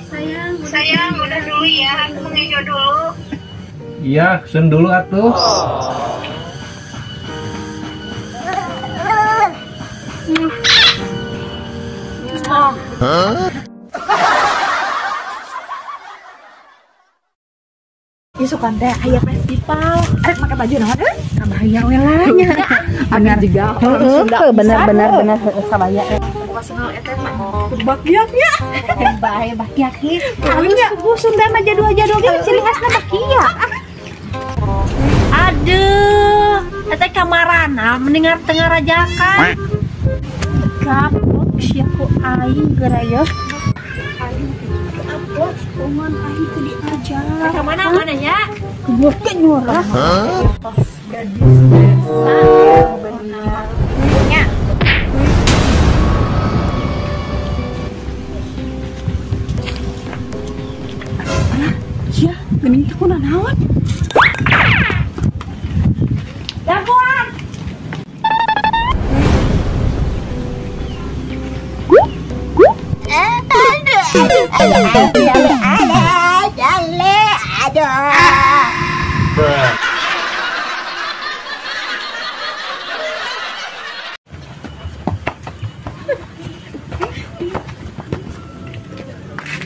Sayang, udah dulu ya, aku mau ngejo dulu. Iya, sen dulu atuh. Huh? Isukan teh aya festival. Arek make baju naon euy? Kabaya we lah nya. Bener juga. Heeh, bener bener bener kabaya. Pasal eta mah bakiak nya. Bae bakiak ieu. Halus suku Sunda mah jadul-jadul ge ciri khasna bakiak. Aduh, eta kamarana mendingan tengah rajakan. Kapok sia ku aing geura yeuh. Aing omongan aing teu diajak. Ka mana mana nya? Geus nyurah. Tos gadis desa nya. Alah, sia geuning teh kuna naon? Jagoan.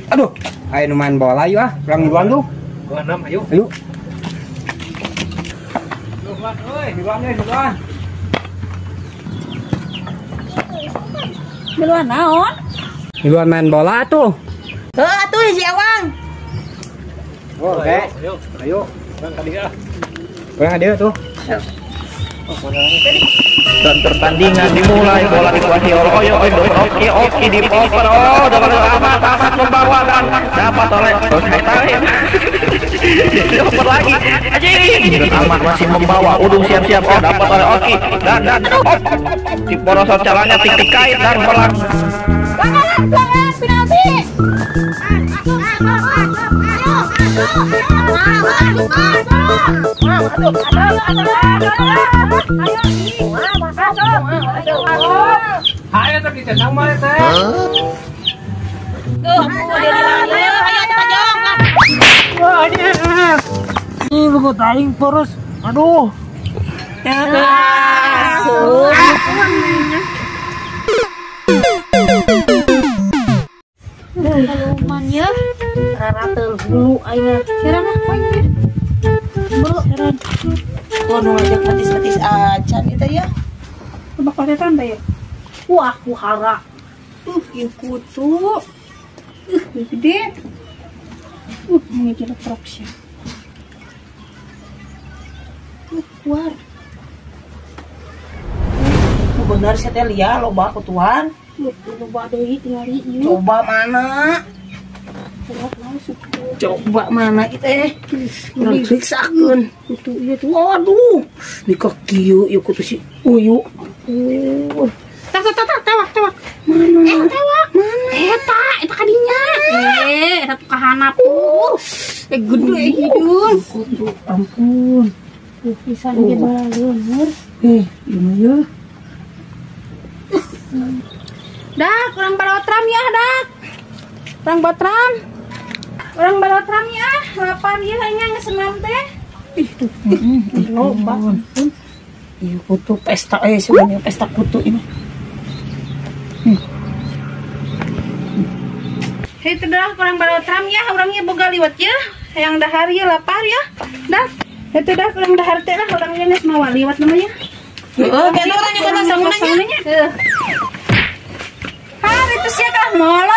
Aduh, ayo main bola yuk ah, perang duluan tuh. 26, ayo. Ayo. Duluan, oi, duluan deh, duluan. Duluan naon? Duluan main bola tuh. Heuh atuh si Awang. Oh, oke. Ayo, ayo. Urang ka dieu ah. Urang ka dieu tuh. Dan pertandingan dimulai, bola dikuasai oleh Oyo, Oki, Oki dioper, oh dapat amat, amat membawa dan dapat oleh Taib. Dioper lagi, anjing. Dan Ahmad masih membawa, Udung siap-siap, oh dapat oleh Oki dan di porosot caranya titik kait dan pelang. Pelanggaran, penalti. Ayo teh ditendang mah teh. Tuh, ayo tajong. Wah, ini buku aing poros. Aduh. Luman ya. Rarateul hulu aing. Siran ah poe nya. Bro, siran. Tuh nu ngajak petis-petis acan itu ya. Coba kotetan bae. Wah, ku hara. Ieu kutu. Gede. Ini jeleprok sih. Keluar. Bener sih teh lia loba kutuan. Loba deui tingali ieu. Coba mana? Coba mana itu eh? Urang periksakeun. Kutu ieu tuh. Aduh, nikah kieu ieu kutu si Uyu. Tak tak tak tewak tewak. Mana? Tewak. Mana? Eta, eta kadinya. Eta tuh kahanap. Gede hidung. Kutu ampun. Pisan ge baleuneur. Ieu mah yeuh. Dak, urang balotram ya, dak. Urang botram. Urang balotram ya, lapar ieu nya geus senam teh. Ih, tuh. Loba. Ieu kutu pesta sebenarnya pesta kutu ini. Hei, teu dah urang balotram ya, urang ieu boga liwat ya. Hayang dahar ieu lapar ya. Dah. Hei, teu dah urang dahar teh lah, urang ieu geus mawa liwat namanya. Heeh, kan urang juga sangunanya. Heeh. Itu sia kalah molor